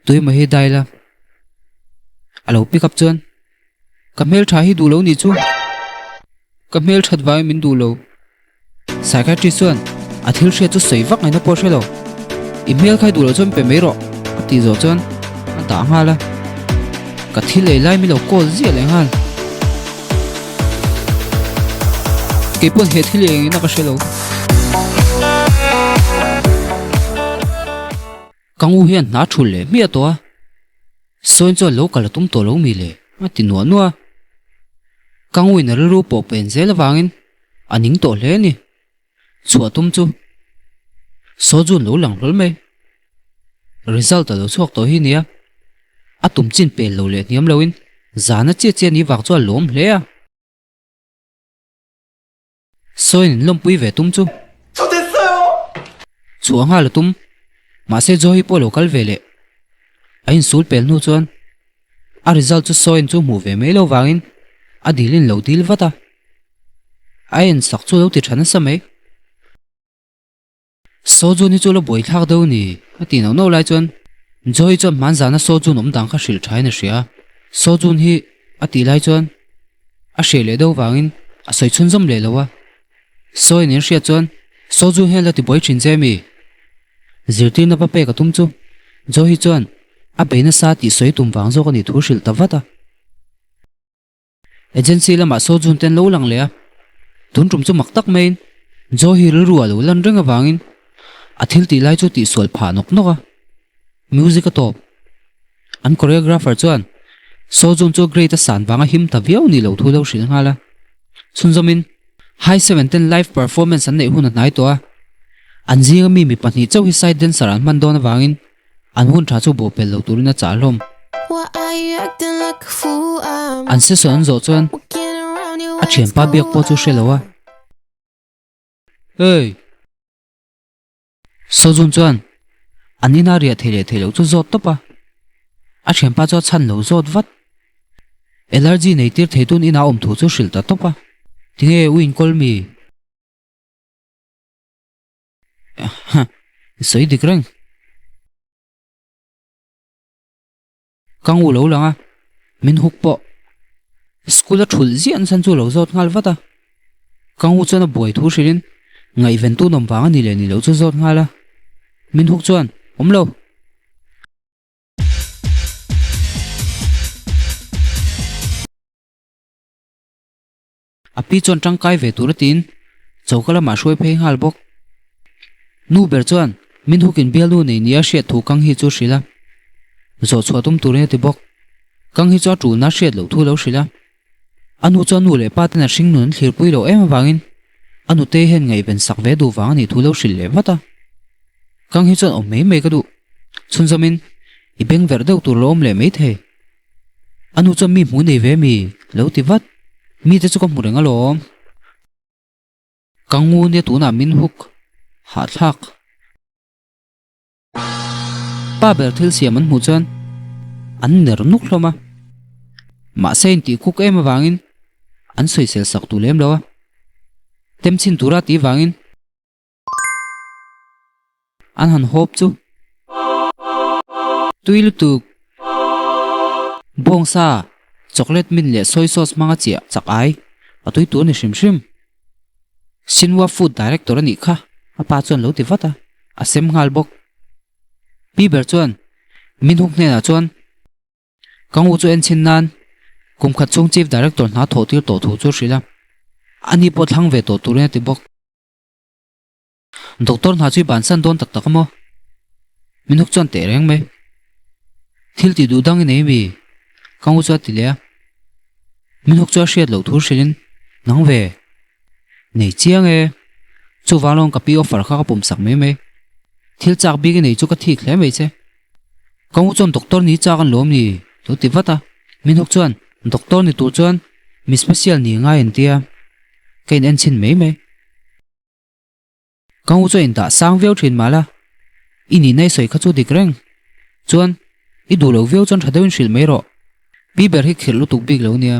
Tuemaw hi dial a, a lo pick up chuan ka hmeltha hi duh lo nih chu, ka hmelthat vangin min duh lo. Psychiatrist chuan a thil hriat chu sawi vak ngaihna pawh a hre lo. I hmel kha i duh loh chuan pe mai rawh a tih zawh chuan a dah nghal a, ka thil ei lai min lo call ziah leh nghal. Kei pawn he thil ei engin a ka hre lo. Ka ngu hian hna thul leh hmiah tawh a, Sawiin chuan lo kal a tum tawh lo mi le a ti nuah nuah a. Ka nguin a rilru pawh pen zel avangin a ning tawh hle a ni. Chhuah tum chu Sawjun lo lang hlawl mai. Result a lo chhuak tawh hi nia, a tum chin pel lo leh hniam loin zana chiah chiah ni vang chuan a lawm hle a. Sawiin in lawmpui ve tum chu. Chhuah nghal a tum. Mahse Johi pawh lo kal ve leh. A insul pel hnu chuan a result chu Sawiin chu hmuh ve mai lo vangin a dilin lo dil vat a. A ensak chu lo ti tha nasa mai. Sojun hi chu la buaithlak deuh a ni a tih nauh nauh lai chuan Joy chuan hmanzana Sojun awm dan kha hrilh thain a hria a, Sojun hi a tih lai chuan a hreh leh deuh vangin a sawi chhunzawm leh lo a, Sawi nen hriat chuan Sojun hian la ti buai thin che mi? Zirtirna va pek a tum chu Joy hi chuan a bei nasa tih sawi tum vang zawk a nih thu hrilh ta vat a. Agency lamah Sojun te an lo lang leh a, tun tum chu mak tak maiin Joe hi rilru a lo lan reng avangin a thil tih lai chu tihsual phah nawk nawk a, music a tawp. An choreographer chuan Sojun chu grade a san vanga him ta viau ni lo thu lo hrilh nghal a, chhunzawmin High Seven ten live performance an neih hun a hnai tawh a, an zinga mi mi pahnih chauh hi side dancer an hman dawn avangin An hun tha chu bawhpelh lo turin a chah hlawm. An session an zawh chuan a thianpa biak pawh chu hre lo a. Hey! Sojun chuan an ina riah thei leh thei loh chu zawt tawp a. A thianpa chu a chhan lo zawt vat. Allergy nei tir thei tun ina awm thu chu hrilh ta tawp a. Tinge u inkawl mi? I sawi dik reng. Ka ngu lo lang a, min huk pawh. School a thulh ziah nsan chu lo zawt nghal vat a. Ka ngu chuan a buai thu hrilhin ngaihven tu nawm vang a ni leh ni loh chu zawt nghal a. Min huk chuan, Awm lo. A pi chuan tangkai ve tur a tiin choka lamah hruai phei nghal bawk. Nu ber chuan min hukin bialnu nei nia hriat thu Kang hi chu a hrilh a, zawh chhuah tum turin a ti bawk. Kang hi chu a tulna hriat loh thu a lo hrilh a. A nu chuan nu leh pa ten a hringnun an thlirpui loh em avangin a nutei hian ngaihven sak ve duh vang a nih thu a lo hrilh leh vat a. Kang hi chuan awm mai mai ka duh. Chhunzawmin i beng verh deuh tur lo awm leh mai thei. A nu chuan mi hmu nei ve mi lo ti vat. Mite chu ka hmu reng alawm. Ka ngu nia tunah min huk hahthlak. Pa ber thil siam an hmuh chuan an ner nuk hlawm a. Mahse intih khuk em avangin an sawisel sak duh lem lo a. Temchhin tura tih vangin. An han hawp chu tui lutuk bawngsa chocolate mint leh soy sauce hmanga chiah chak ai a tui tur a ni hrim hrim. Sinwa food director a nih kha a pa chuan lo ti vat a, a sem nghal bawk. Pi ber chuan min huk hnenah chuan ka ngu chu en chhin nan kum khat chhung chief director hna thawh tir tawh thu chu a hrilh a, ani pawh thlang ve tawh turin a ti bawk. Doctor hna chu i bansan dawn tak tak a maw? Min huk chuan teh reng mai. Thil tih duh dang i nei mi? Ka ngu chu a ti leh a. Min huk chu a hriat loh thu hrilhin, Nang ve. Nei chiang e. Chuvang lawng ka pi offer kha ka pawm sak mai mai. Thil chak bik i nei chu ka thik hle mai che. Ka ngu chuan doctor ni chak an lawm ni? Lo ti vat a. Min huk chuan, Doctor ni tur chuan mi special ni ngai an tia. Ka in en chhin mai mai. Ka ngu chu a indah sang viau thin mah la, i nihna i sawi kha chu dik reng. Chuan, i duh lo viau chuan tha deuhin hrilh mai rawh. Pi ber hi khirh lutuk bik lo nia.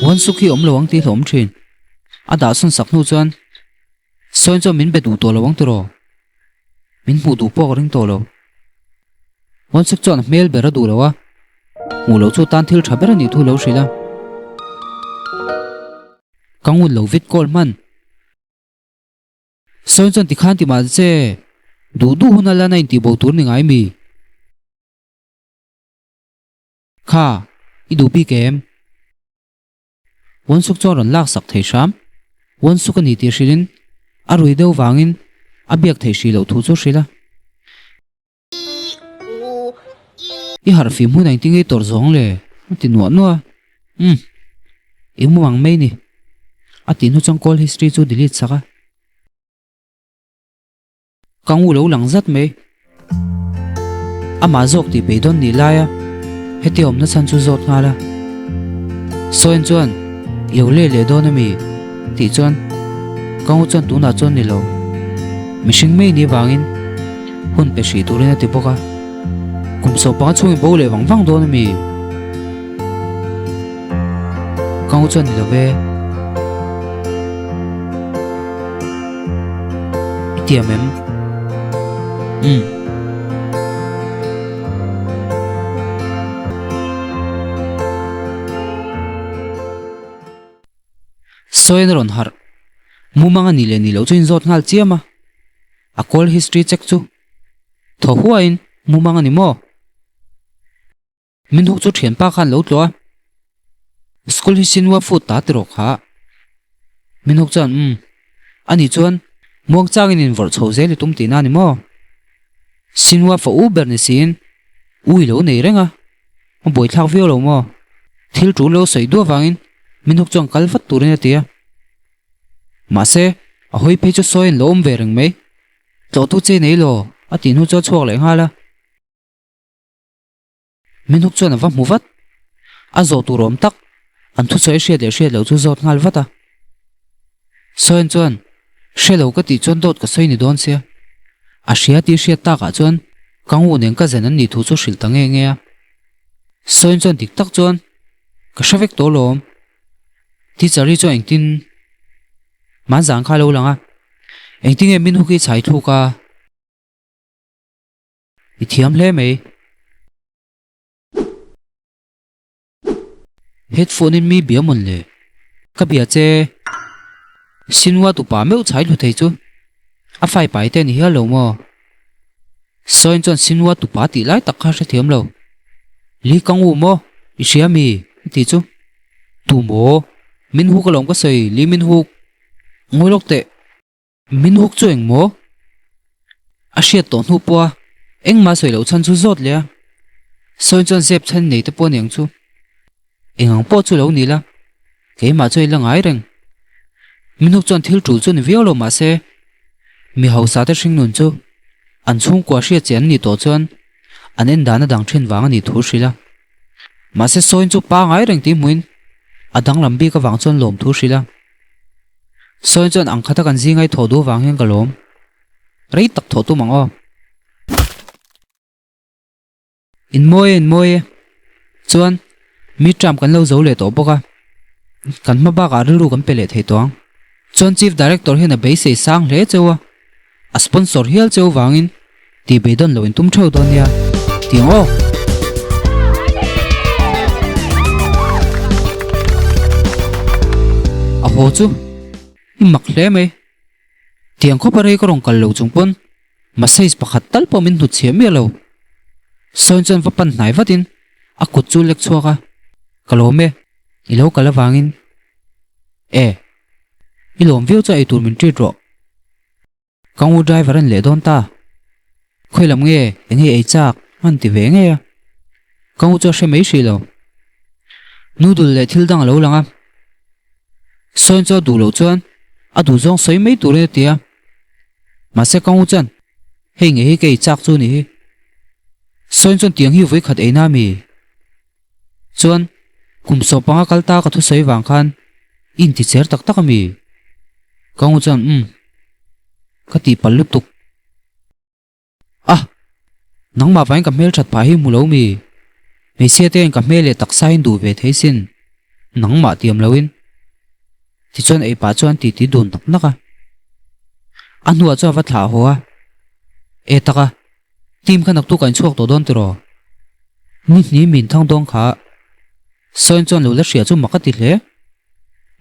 Huan suk hi awm lo ang tih hlawm thin. A dah sawn sak hnu chuan. Sawiin chuan min be duh tawh lo ang tiraw? Min hmuh duh pawh ka ring tawh lo. Wonsuk chuan a hmel ber a duh lo a, hmuh loh chu tan thil tha ber a nih thu lo hrilh a. Ka ngun lo vit kawl hman. Sawiin chuan tikhan ti mah che, duh duh hun a lan a intih bo tur ni ngai mi? Kha, i duh bik em? Wonsuk chuan rawn lak sak thei hram. Wonsuk a ni tih hrilhin a rui deuh vangin a biak theih hrih loh thu chu hrilh a. I harh fim hun engtin nge i tawrh zawng le? a ti nuah nuah a. Umm, i mu ang mai ni. A tih hnu chuan call history chu delete sak a. Ka ngu lo lang zat mai. Amah zawk tih beidawn nih laia heti awmna chhan chu zawt nghal a. Sawiin chuan, I lo leh leh dawn ami? tih chuan ka ngu chuan tunah chuan ni lo. Mihring mai ni vangin hun pe hrih turin a ti bawk a. Kum sawpanga chhungin bo leh vang vang dawn ami? Ka ngu chuan ni lo ve. I tiam em? Umm. Sawiin a rawn harh. Mumang a nih leh nih loh chu inzawt nghal chiam a. A call history check chu thaw huaiin mumang a ni maw? Min huk chu thianpa khan lo tlawh a, School hi Sinwa food ta ti rawh kha. Min huk chuan umm, ani chuan muang changin invawrh chho zel i tum tihna a ni maw? Sinwa fa u ber ni siin u i lo nei reng a, a buaithlak viau lo maw? Thil tul lo sawi duah vangin min huk chuan kal vat turin a ti a. Mahse, a hawi phei chu sawi an lo awm ve reng mai. Tlawhtu che nei law a tih hnu chu a chhuak leh nghal a. Minhuk chuan a va hmu vat. A zawh tur awm tak, an thusawi hriat leh hriat loh chu zawt nghal vat a. Sawian chuan, Hre lo ka tih chuan dawt ka sawi ni dawn sia. A hria tih hriat takah chuan ka ngu nen ka zen an nih thu chu hrilh ta nge nge a. Sawian chuan dik tak chuan, Ka hre vek tawh lawm. Teacher hi chuan engtin hmanzan kha a lo lang a, engtin nge Minhuk hi chhai thluk a? I thiam hle mai. Headphone in mi bia mawn le. Ka bia che. Sinwa tupa meuh chhai hlu thei chu. A fai pai te ni hial lo maw? Sawiin chuan Sinwa tupa tih lai tak kha hrethiam lo. Li kang u maw? I hria mi? A ti chu. Tu maw? Min huk alawm ka sawi, Li min huk. Ngawi lawk teh. Min huk chu eng maw? A hriat tawh hnu pawha engmah sawi loh chhan chu zawt leh a, sawi chuan zep chhan nei te pawh aniang chu. Eng ang pawh chu lo ni la, keimah chu i la ngai reng. Min huk chuan thil tul chu ni viau lo mahse, mi hausa te hringnun chu an chhungkua hriat che an nih tawh chuan an en dan a dang thin vang a nih thu hrilh a. Mahse sawiin chu pangai reng tih hmuhin a danglam bik avang chuan lawm thu hrilh a. Sawi chuan ang khata kan zingai thawh duh vang hian ka lawm. Rei tak thawh tum ang aw. In mawi e, in mawi e. Chuan mi tram kan lo zo leh tawh bawk a. Kan hma bakah rilru kan pe leh thei tawh ang. Chuan Chief Director hian a beisei sang hle cheu a. A sponsor hial cheu vangin tih beidawn lo in tum theuh dawn nia ti ang aw. A haw chu i mak hle mai. Tiang khawpa rei ka rawn kal lo chung pawn massage pakhat tal pawh min hnutchhiah miah lo. Sawiin chuan va pan hnai vatin a kut chu lek chhuak a, Ka lawm e, i lo kal avangin e, i lawm viau chuan eitur min treat rawh. Ka ngu driver an leh dawn ta. Khawi lam nge eng nge ei chak an ti ve ngei a. Ka ngu chu a hre mai hrih lo. Noodle leh thil dang a lo lang a. Sawiin chu a duh loh chuan a duh zawng sawi mai turin a ti a. Mahse ka ngu chuan hei nge hi ka ei chak chu ni hi. Sawiin chuan tiang hi vawikhat eina mi? Chuan, kum sawp panga kal ta ka thusawi vang khan i inti cher tak tak a mi? Ka ngu chuan, Umm, ka tihpalh lutuk. Ah! Nangmah vangin ka hmel that phah hi hmu lo mi? Hmeichhia te hian ka hmel leh taksa hi duh ve thei sin, nangmah tiam loin. Tichuan ei pah chuan titi dun nak nak a. A hnuah chuan a va thlah haw a, E taka, team kha naktuk a inchhuak tawh dawn tiraw? Ni hnih min thang dawn kha. Sawiin chuan lo la hria chu mak a ti hle.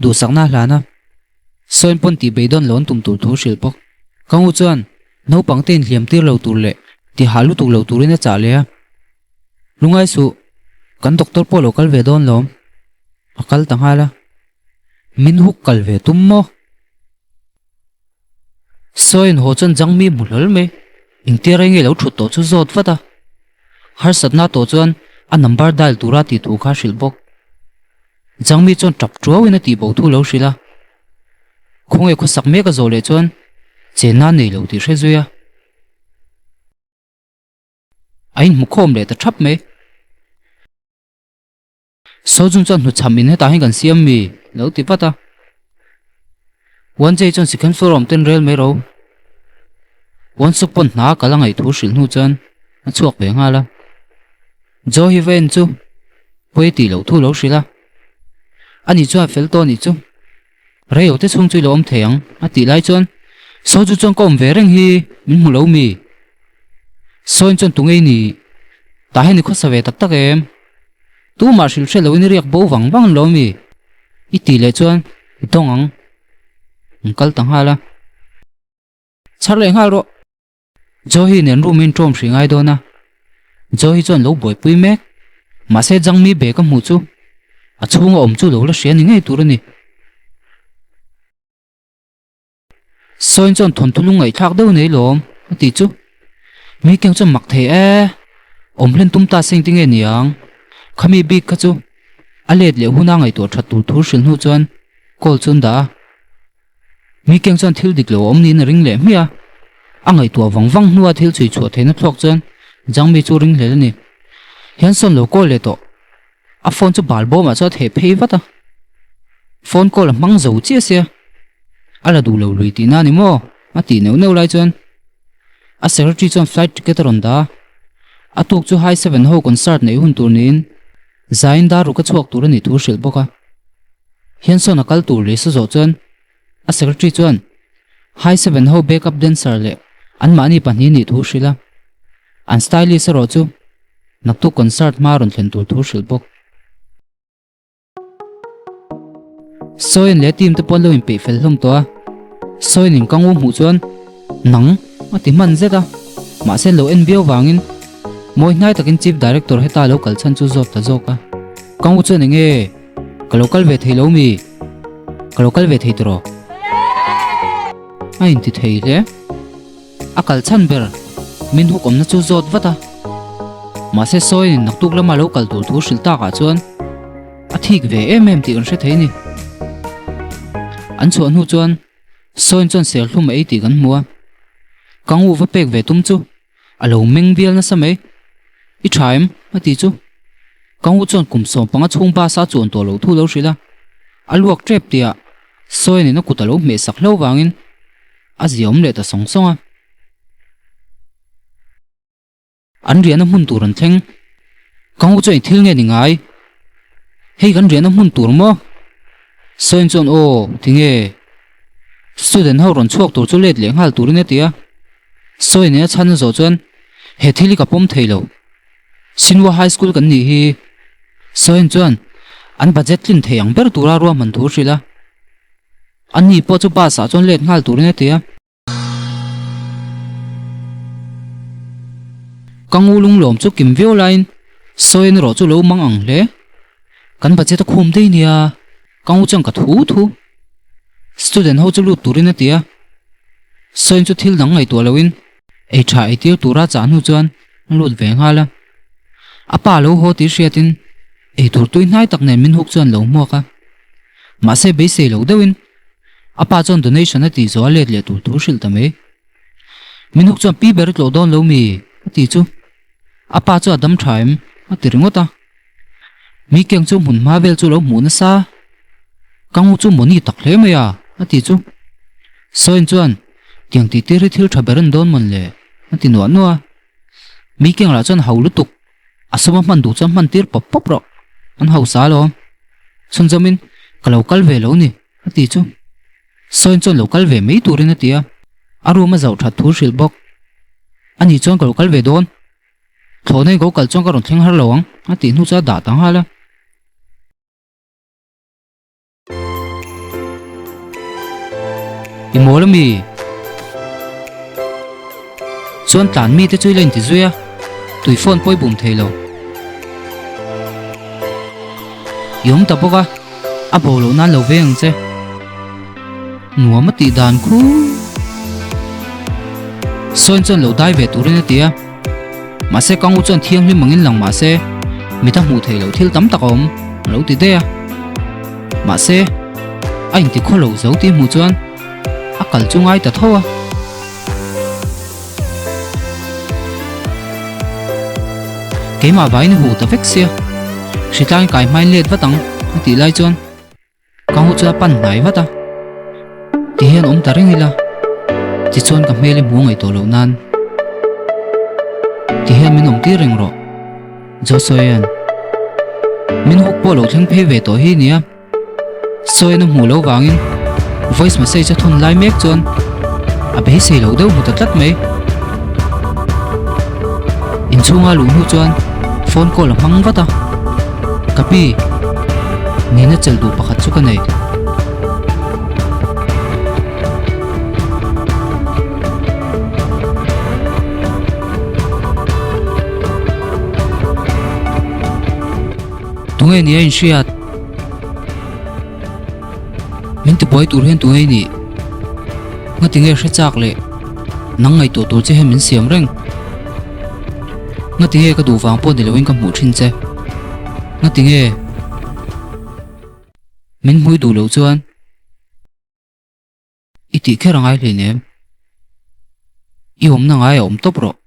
Duhsakna a hlan a, Sawiin pawn tih beidawn lo an tum tur thu hrilh bawk. Ka ngu chuan naupang te inhliam tir lo tur leh tihah lutuk lo turin a chah leh a. Lungai suh, kan doctor pawh lo kal ve dawn lawm. A kal ta nghal a. Min huk kal ve tum maw? Sawiin haw chuan jang mi hmu hlawl mai. Engtia rei nge lo thut tawh chu zawt vat a. Harsatna tawh chuan a number dial tura tih thu kha a hrilh bawk. Jang mi chuan tap tuauin a tihbo thu lo hrilh a. Khawnge khawsak mek a zawh leh chuan chenna nei lo tih hre zui a. A inhmu khawm leh ta thap mai. Sojun chuan hnuchham in hetah hian kan siam mi lo ti vat a. Wanjei chuan sikhem saw rawm ten rel mai ro. Wansuk pawn hna kal a ngaih thu hrilh hnu chuan a chhuak ve nghal a. Joe hi va en chu pawi tih loh thu lo hrilh a. Ani chuan fel tawh anih chu. Rei te chhung chu i lo awm thei ang a tih lai chuan Soju chuan ka awm ve reng hi min hmu lo mi? Sawiin chuan tunge i nih? Tah hian i khawsa ve tak tak em? Tumah hrilh hre loin i riak bo vang vang an lo mi? I tih leh chuan i tawng ang. An kal ta nghal a. Chhar leh nghal rawh. Johi nen room in ṭawm hrih ngai dawn a, Johi chuan lo buaipui mek. Mahse Jangmi bag a hmuh chu a chhunga awm chu lo la hria ni ngei tur a ni. Sawiin chuan thawnthu lung ngaihthlak deuh nei lawm a tih chu. Mi keng chuan mak thei e, awm hlen tum ta se engtin nge niang? Khami bik kha chu a let leh huna ngaihtuah that tur thu hrilh hnu chuan call chu an dah a. Mi keng chuan thil dik lo a awm niin a ring leh hmiah a, a ngaihtuah vang vang hnua thil chhui chhuah theihna thluak chuan Jangmi chu ring hlel a ni. Hian sawn lo call leh tawh. A phone chu bal bawmah chuan a theh phei vat a. Phone call a hmang zo chiah sia. A la duh lo lui tihna a ni maw? A tih neuh neuh lai chuan a secretary chuan flight ticket a rawn dah a. A tuk chu High Seven ho concert neih hun tur niin Zain dar ruk a chhuak tur a nih thu hrilh bawk a. Hiansawn a kal tur leh sa zawh chuan a secretary chuan High Seven ho backup dancer leh anmahni pahnih nih thu hrilh a, an stylist erawh chu naktuk concert hma rawn thlen tur thu hrilh bawk. Sawiin leh team te pawh an lo inpeih fel hlawm tawh a, Sawiin in kang u hmuh chuan nang a ti hman zet a, mahse an lo en viau vangin mawi hnai takin Chief Director heta lo kal chhan chu zawt ta zawk a, kang u chuan enge? Ka lo kal ve thei lo mi? Ka lo kal ve thei tawh A inti thei hle. A kal chhan ber min huk awmna chu zawt vat a. Mahse sawiin naktuk lama lo kal tur thu hrilh takah chuan a thik ve em em tih kan hre thei a ni. An chhuah hnu chuan sawiin chuan serthlum a ei tih kan hmu a. Ka ngu va pek ve tum chu A lo meng bial nasa mai. I tha em? a ti chu. Ka ngu chuan kum 15 chhung bus a chuan tawh loh thu lo hrilh a. A luak tep tihah Sawianin a kut a lo hmeh sak hlauh vangin a ziaawm leh ta sawng sawng a. An riahna hmun tur an thleng. Ka ngu chuan i thil nge ni ngai? Hei kan riahna hmun tur maw? Sawian chuan aw, tinge? Student ho rawn chhuak tur chu let leh nghal turin a ti a. Sawi nen a chhan a zawh chuan he thil hi ka pawm thei lo. Sinwa High School kan nih hi. Sawian chuan an budget tlin thei ang ber tura ruahman thu hrilh a. Ani pawh chu bus ah chuan let nghal turin a ti a. Ka ngu lunglawm chu kim viau laiin Sawian erawh chu lo mang ang hle. Kan budget a khum daih nia. Ka ngu chuan ka thu thu. Student ho chu lut turin a ti a. Sawiin chu thil dang ngaihtuah loin ei tha ei tir tura chah hnu chuan a lut ve nghal a. A pa lo haw tih hriatin ei tur tui hnai tak nen min huk chuan lo hmuak a. Mahse beisei lo deuhin a pa chuan donation a tih zawh a let leh tur thu hrilh ta mai. Min huk chuan pi ber i tlawh dawn lo mi? a ti chu a pa chu a dam tha em? a ti ringawt a. Mi keng chu hmun hma vel chu lo hmuh nasa. Ka ngu chu mawni tak hle mai a, a ti chu. Sawiin chuan, Tiang tih tir hi thil tha ber an dawn mawn le, a ti nuah nuah a. Mi keng lah chuan ho lutuk, a suma hman duh chuan hman tir pawp pawp rawh, an hausa alawm. Chhunzawmin, Ka lo kal ve lo ni, a ti chu. Sawiin chuan lo kal ve mai turin a ti a. A room a zauh that thu hrilh bawk. Ani chuan ka lo kal ve dawn. Thlawhna in ka lo kal chuan ka rawn thleng har lo ang a tih hnu chu a dah ta nghal a. I mawl ami? Chuan tlan mite chu i la inti zui a, tui phone pawh i bum thei lo. I awm ta bawk a, a bo loh nan lo veng ang che. Nuam a tih dan khu. Sawn chuan lo dai ve turin a ti a. Mahse Kangu chuan thianghlim angin lang mahse mit a hmuh theih loh thil tam tak a awm a lo ti daih a. Mahse a inti khaw lo zo tih hmuh chuan a kal chu ngai ta tho a. Keimah vaiin a hmu ta vek sia, hritlain kai hmain let vat ang a tih lai chuan Ka hu chu a pan hnai vat a, ti hian awm ta reng ila, tichuan ka hmel i hmu ngaih tawh loh nan ti hian min awm tir reng rawh, Joshua-ian min huk pawh lo thleng phei ve tawh hi nia, Sawian a hmuh loh vangin voice message a thawn lai mek chuan a beisei loh deuh hmu ta tlat mai. Inchhunga luh hnu chuan phone call a hmang vat a, Ka pi, nihna chelh duh pakhat chu ka nei. Tunge nia inhriat? Min tibuai tur hian tunge i nih? Ngati nge hre chak leh nang ngaihtuah tur che hian min siam reng? Ngati nge ka duh vang pawh ni loin ka hmuh thin che? Ngati nge min hmui duh loh chuan i tih kher a ngai hleinem? I awmna ngai a awm tawp rawh.